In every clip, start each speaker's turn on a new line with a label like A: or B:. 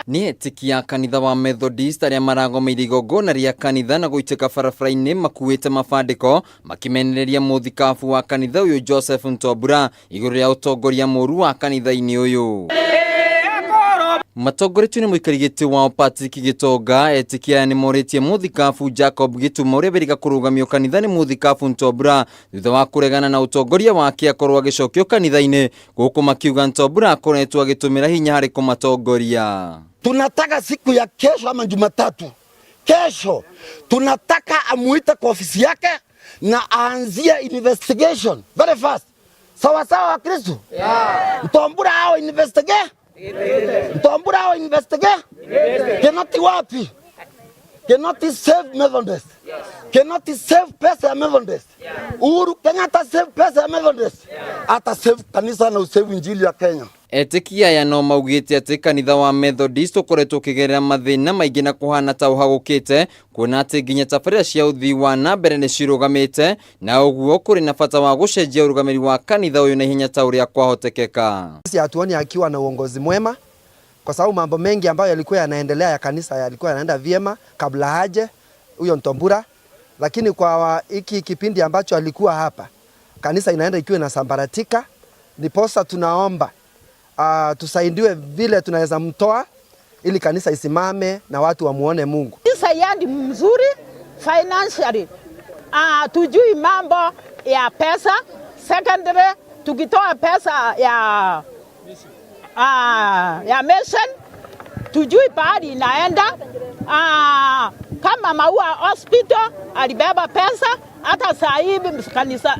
A: Nĩ etĩkia a kanitha wa Methodist arĩa maragomeire igongona rĩa kanitha na gũitĩka barabara-inĩ makuĩte mabandĩko makĩmenereria mũthikabu wa kanitha ũyũ Joseph Ntombura igũrũ rĩa ũtongoria mũru wa kanitha-inĩ ũyũ. Matongoretio nĩ mũikari gĩtĩ wao Patrick Gĩtonga, etĩkia aya nĩ morĩtie mũthikabu Jacob Gĩtuma ũrĩa wĩrĩga kũrũgamio kanitha nĩ mũthikabu Ntombura thutha wa kũregana na ũtongoria wake akorwo agĩcokio kanitha-inĩ gũkũ makiuga Ntombura akoretwo agĩtũmĩra hinya harĩ kũmatongoria.
B: Tunataka siku ya kesho ama Jumatatu kesho, tunataka amuite kwa ofisi yake na aanzie investigation very fast. Sawa sawa, Wakristo, yeah. Ntombura hao investigate, Ntombura hao investigate. Kinoti wapi? Kinoti save Methodist. Kinoti save pesa ya Methodist. Uhuru Kenyatta save pesa ya Methodist. Ata save kanisa na usave injili ya Kenya.
A: Etĩkia aya no maugĩte atĩ kanitha wa Methodist ũkoretwo ũkĩgerera mathĩna maingĩ na kũhana ta ũhagũkĩte, kuona atĩ nginya tabarĩra cia ũthii wa na mbere nĩ cirũgamĩte, na ũguo kũrĩ na bata wa gũcenjia ũrũgamĩrĩri wa kanitha ũyũ na ihenya ta ũrĩa kwahotekeka.
C: Sisi hatuoni akiwa na uongozi mwema, kwa sababu mambo mengi ambayo yalikuwa yanaendelea ya kanisa yalikuwa yanaenda vyema kabla haje huyo Ntombura, lakini kwa hiki kipindi ambacho alikuwa hapa, kanisa inaenda ikiwa inasambaratika. Ndiposa tunaomba tusaidiwe vile tunaweza mtoa ili kanisa isimame na watu wamuone Mungu.
D: Kanisa yendi mzuri financially. Tujui mambo ya pesa. Secondary, tukitoa pesa ya mission tujui pahali inaenda. Kama Maua Hospital alibeba pesa, hata saa hivi kanisa,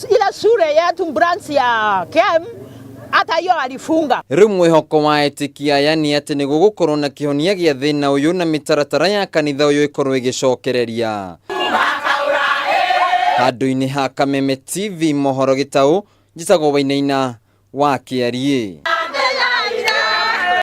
D: ile shule yetu branch ya KEM, hata hiyo alifunga.
A: Rĩu mwĩhoko wa etĩkia aya nĩ atĩ nĩ gũgũkorwo na kĩhonia gĩa thĩna ũyũ na mĩtaratara ya kanitha ũyũ ĩkorwo ĩgĩcokereria. Handũ-inĩ ha Kameme TV mohoro gĩtaũ, njĩtagwo Wainaina wa Kĩariĩ.